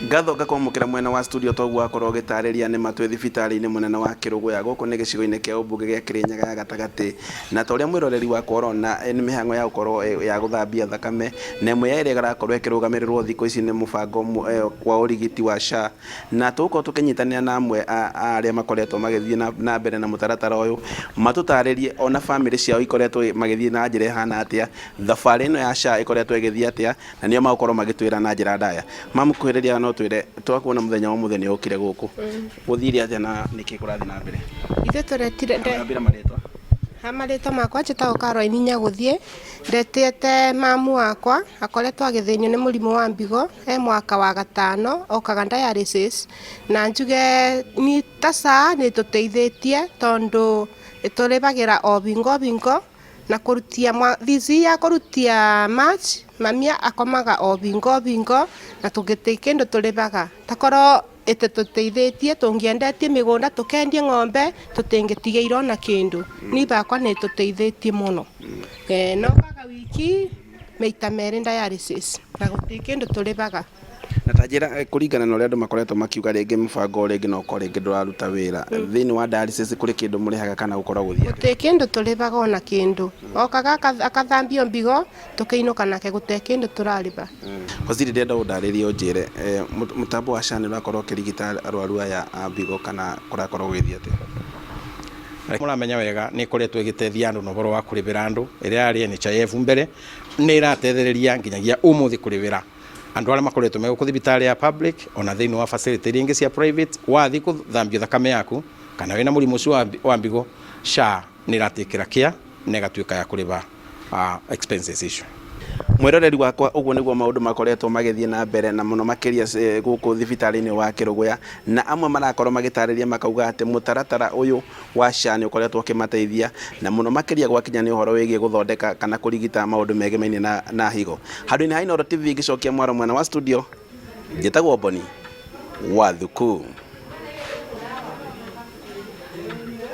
Ngatho ngakwamũkĩra mwena wa studio toguo wakorwo ũgĩtarĩria nĩ ma twĩ thibitarĩ-inĩ mũnene wa Kĩrũgũya gũkũ nĩ gĩcigo-inĩ kĩa ũmbunge gĩa Kĩrĩnyaga ya gatagatĩ na ta ũrĩa mwĩroreri wakwa ũrona nĩ mĩhang'o ya gũkorwo ya gũthambia thakame na ĩmwe ya ĩrĩa ĩrakorwo ĩkĩrũgamĩrĩrwo thikũ ici nĩ mũbango wa ũrigiti wa SHA na tũgũkorwo tũkĩnyitanĩra na amwe a arĩa makoretwo magĩthiĩ na mbere na mũtaratara ũyũ matũtarĩrie ona bamĩrĩ ciao ikoretwo magĩthiĩ na njĩra ĩhana atĩa thabarĩ ĩno ya SHA ĩkoretwo ĩgĩthiĩ atĩa na nĩo magũkorwo magĩtwĩra na njĩra ndaya. Mamũkuhĩrĩria no twĩre twakuona mũthenya wa ũmũthĩ nĩ ũkire gũkũ. Gũthire atĩa na nĩkĩ kũrathiĩ na mbere? Ithuĩ tũretire Ambĩra marĩtwa. Ha marĩtwa makwa njĩtagwo Caroline Nyagũthiĩ, ndetĩte mamu wakwa akoretwo agĩthĩnio nĩ mũrimũ wa mbigo e mwaka wa gatano okaga dialysis na njuge ni ta SHA nĩ ĩtũteithĩtie tondũ ĩtũrĩbagĩra o bingo bingo na kũrutia this year kũrutia March mami akomaga o bingo bingo na tũgĩtĩ kĩndũ tũrĩbaga takorwo ĩtĩtũteithĩtie tũngĩendetie mĩgũnda tũkendie ng'ombe tũtingĩtigĩire ona kĩndũ niĩ bakwa nĩ ĩtũteithĩtie mũno no kaga wiki maita merĩ dialysis na gũtirĩ kĩndũ tũrĩbaga. Na ta njĩra kũringana na ũrĩa andũ makoretwo makiuga rĩngĩ mũbango rĩngĩ no ũkorwo rĩngĩ ndũraruta wĩra thĩinĩ wa dialysis kũrĩ kĩndũ mũrĩhaga kana gũkoragwo gũthiĩ atĩa? Gũtirĩ kĩndũ tũrĩbaga ona kĩndũ okaga akathambio mbigo tũkĩinũka nake gũtirĩ kĩndũ tũrarĩba. Waziri ndĩrenda ũndarĩrie ũnjĩre mũtambo wa SHA nĩ ũrakorwo ũkĩrigita arwaru aya a mbigo kana kũrakorwo gũgĩthiĩ atĩa? Mũramenya wega nĩ ĩkoretwo ĩgĩteithia andũ na ũhoro wa kũrĩbĩra andũ ĩrĩa yarĩ NHIF mbere nĩ ĩratethereria nginyagia ũmũthĩ kũrĩbĩra andũ arĩa makoretwo me gũkũ thibitarĩ ya public ona thĩinĩ wa facility iria ingĩ cia private wathiĩ kũthambio thakame yaku kana wĩna mũrimũ ũcio wa mbigo SHA nĩ ĩratĩkĩra kĩa na ĩgatuĩka ya kũrĩba expenses icio. Mwĩroreri wakwa ũguo nĩguo maũndũ makoretwo magĩthiĩ na mbere na mũno makĩria gũkũ thibitarĩ-inĩ wa Kĩrũgũya na amwe marakorwo magĩtarĩria makauga atĩ mũtaratara ũyũ wa SHA nĩ ũkoretwo ũkĩmateithia na mũno makĩria gwakinya nĩ ũhoro wĩgiĩ gũthondeka kana kũrigita maũndũ megemainie na, na higo. Handũ-inĩ ha Inooro TV ngĩcokia mwaro mwena wa studio, njĩtagwo Boni wa Thuku.